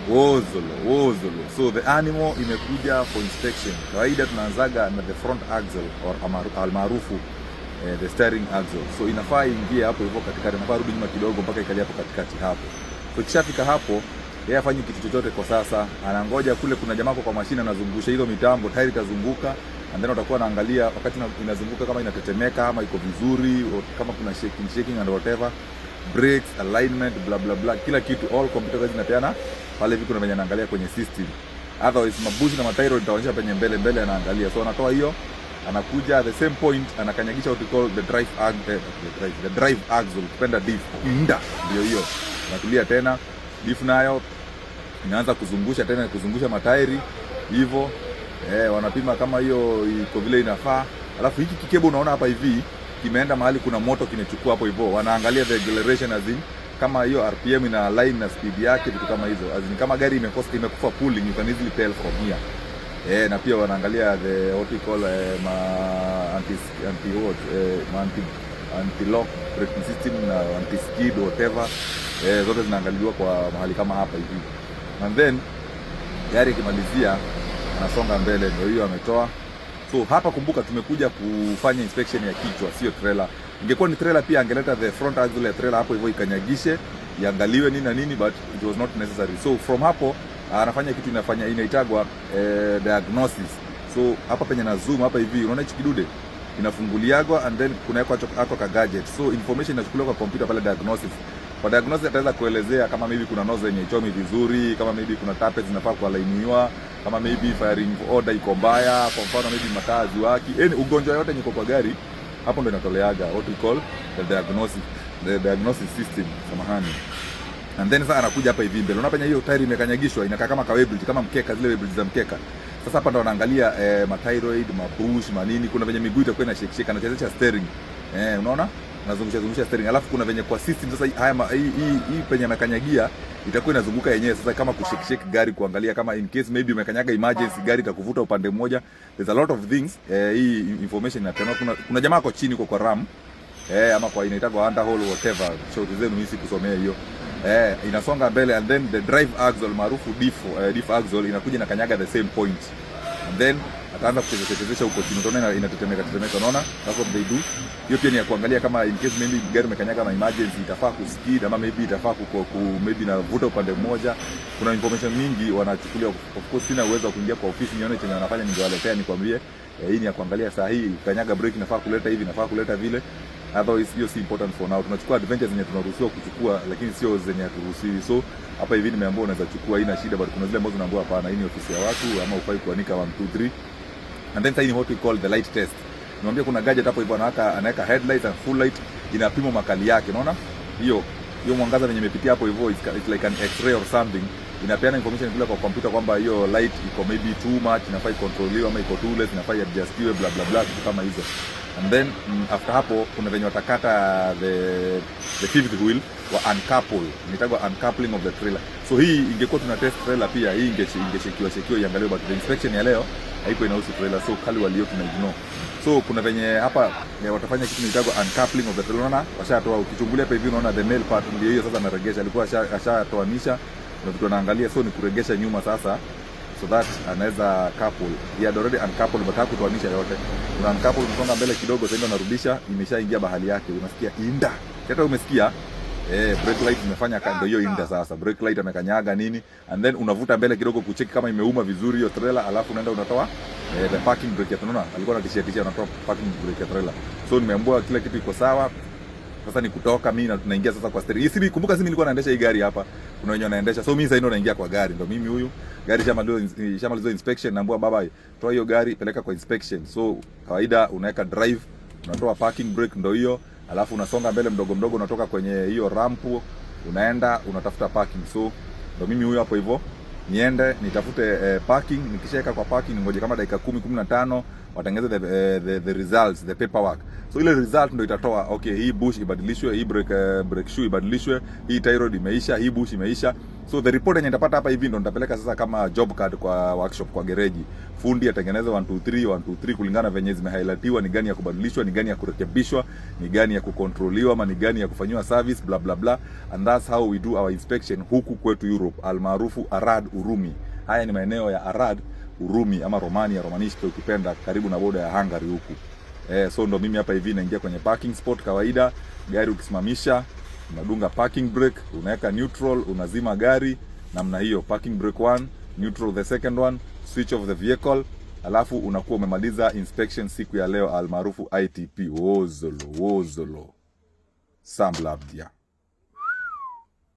Wozolo, wozolo. So the animal imekuja for inspection. Kawaida tunaanzaga na the front axle or almaarufu the steering axle. So inafaa ingie hapo hivyo katikati, inafaa rudi nyuma kidogo mpaka ikalia hapo katikati hapo. So ikishafika hapo, yeye hafanyi kitu chochote kwa sasa, anangoja kule, kuna jamaa kwa mashine anazungusha hizo mitambo, tairi itazunguka and then utakuwa naangalia wakati inazunguka kama inatetemeka ama iko vizuri or kama kuna shaking shaking and whatever, brakes, alignment, bla bla bla, kila kitu, all computer zinapeana pale hivi, kuna venye anaangalia kwenye system. Otherwise mabushi na matairi itaonyesha penye mbele mbele anaangalia. So anatoa hiyo, anakuja the same point, anakanyagisha what we call the drive ag eh, the drive axle, ukipenda diff nda, ndio hiyo. Anatulia tena, diff nayo inaanza kuzungusha tena, kuzungusha matairi hivyo, wanapima kama hiyo iko vile inafaa. Alafu hiki kikebo unaona hapa hivi kimeenda mahali kuna moto kimechukua hapo hivyo, wanaangalia the acceleration, as in kama hiyo RPM ina align na speed yake, vitu kama hizo, as in kama gari imekosa, imekufa pulling, you can easily tell from here. Na pia wanaangalia the what we call ma anti anti what ma anti lock braking system na anti skid, whatever, zote zinaangaliwa kwa mahali kama hapa hivi. And then gari ikimalizia anasonga mbele, ndio hiyo ametoa. So hapa kumbuka, tumekuja kufanya inspection ya kichwa, sio trailer. Ingekuwa ni trailer pia angeleta the front axle ya trailer hapo hivyo ikanyagishe, iangaliwe nini na nini, but it was not necessary. So from hapo anafanya kitu inafanya inaitagwa diagnosis. So hapa penye na zoom hapa hivi, unaona hichi kidude inafunguliagwa and then kuna ako ka gadget. So information inachukuliwa kwa computer pale diagnosis. Kwa diagnosis ataweza kuelezea kama maybe kuna nozzle yenye haichomi vizuri, kama maybe kuna tappets zinafaa kualainiwa, kama maybe firing order iko mbaya, kwa mfano maybe mataa haziwaki, yani ugonjwa yote yenye iko kwa gari hapo ndo inatoleaga what we call the diagnosis system, samahani. And then sasa anakuja hapa hivi mbele, unaona penye hiyo tairi imekanyagishwa, inakaa kama ka weighbridge, kama mkeka, zile weighbridge za mkeka. Sasa hapa ndo anaangalia ma tie rod, mabush, manini. Kuna venye miguu itakuwa ina shake shake, anachezesha steering, unaona anazungusha zungusha steering, alafu kuna venye kwa system sasa haya hii penye amekanyagia itakuwa inazunguka yenyewe sasa, kama kushake shake gari, kuangalia kama in case maybe umekanyaga emergency, gari itakuvuta upande mmoja. There's a lot of things, hii information inapeanwa. Kuna jamaa ako chini huko kwa ramp, ama kwa inaitwa underhaul, whatever, shauri zenu, mimi sikusomea hiyo. Inasonga mbele and then the drive axle maarufu diff axle inakuja na kanyaga the same point and then ataanza kuchezesha huko chini, utaona inatetemeka tetemeka, unaona, that's what they do. Hiyo pia ni ya kuangalia kama in case maybe gari umekanyaga kama emergency, itafaa kuskid ama maybe itafaa maybe inavuta upande mmoja. Kuna information mingi wanachukulia. Of course sina uwezo wa kuingia kwa ofisi nione chenye wanafanya, ningewaletea nikwambie, hii ni ya kuangalia saa hii kanyaga brake inafaa kuleta hivi, inafaa kuleta vile. Otherwise hiyo si important for now. Tunachukua adventures zenye tunaruhusiwa kuchukua, lakini sio zenye haturuhusiwi. So hapa hivi nimeambiwa unaweza chukua, haina shida, but kuna zile ambazo unaambiwa hapana, hii ni ofisi ya watu ama hufai kuanika 1 2 3. And then sasa hii ni what we call the light test. Niwaambia kuna gadget hapo hivyo anaweka headlight and full light, inapima makali yake, unaona? Hiyo hiyo mwangaza venye imepitia hapo hivyo, it's like an x-ray or something. Inapeana information kule kwa computer kwamba hiyo light iko maybe too much, inafaa icontroliwe, ama iko too less, inafaa iadjustiwe, bla bla bla, vitu kama hizo. And then after hapo kuna venye watakata the fifth wheel wa uncouple, inaitwa uncoupling of the trailer. So hii ingekuwa tuna test trailer pia, hii ingeshekiwa shekiwa iangaliwe, but the inspection ya leo haiko inahusu trailer, so kali walio tuna ignore. So kuna venye hapa watafanya kitu inaitwa uncoupling of the trailer. Unaona washatoa, ukichungulia hapa hivi unaona the male part ndio hiyo sasa anaregesha, alikuwa ashatoanisha, kuna vitu anaangalia, so ni kuregesha nyuma sasa so that anaweza couple. He had already uncoupled but hakutoanisha yote. Una uncouple, unasonga mbele kidogo, sasa ndio anarudisha, imeshaingia bahali yake, unasikia inda. Hata umesikia brake light imefanya ndio hiyo inda sasa. Brake light amekanyaga nini, and then unavuta mbele kidogo kucheki kama imeuma vizuri hiyo trailer, alafu unaenda unatoa the parking brake ya, unaona alikuwa anatishia tishia, anatoa parking brake ya trailer. So nimeambiwa kila kitu iko sawa. Sasa ni kutoka mimi na tunaingia sasa kwa steering. Hii si kumbuka, si mimi nilikuwa naendesha hii gari hapa. Kuna wenye wanaendesha. So mimi sasa ndio naingia kwa gari. Ndio mimi huyu. Gari ishamalizwa inspection, naambiwa baba, toa hiyo gari peleka kwa inspection. So kawaida unaweka drive, unatoa parking brake ndio hiyo, alafu unasonga mbele mdogo mdogo, unatoka kwenye hiyo rampu, unaenda unatafuta parking. So ndio mimi huyu hapo hivyo niende nitafute parking. Nikishaweka kwa parking ngoje kama dakika 10 15, watengeze the results, the paperwork. So ile result ndio itatoa okay, hii bush ibadilishwe, hii brake shoe ibadilishwe, hii tie rod imeisha, hii bush imeisha. So the report yenye nitapata hapa hivi ndo nitapeleka sasa kama job card kwa workshop, kwa gereji. Fundi atengeneze 1 2 3 1 2 3 kulingana venye zimehighlightiwa, ni gani ya kubadilishwa, ni gani ya kurekebishwa, ni gani ya kucontroliwa, ama ni gani ya kufanyiwa service, bla bla bla. And that's how we do our inspection huku kwetu Europe, almaarufu Arad Urumi. Haya ni maeneo ya Arad Urumi ama Romania, Romanishte ukipenda, karibu na boda ya Hungary huku. So ndo mimi hapa hivi naingia kwenye parking spot kawaida. Gari ukisimamisha, unadunga parking brake, unaweka neutral, unazima gari namna hiyo, parking brake one, neutral the second one, switch off the vehicle, alafu unakuwa umemaliza inspection siku ya leo, almaarufu ITP. Wozolo wozolo samblabdia.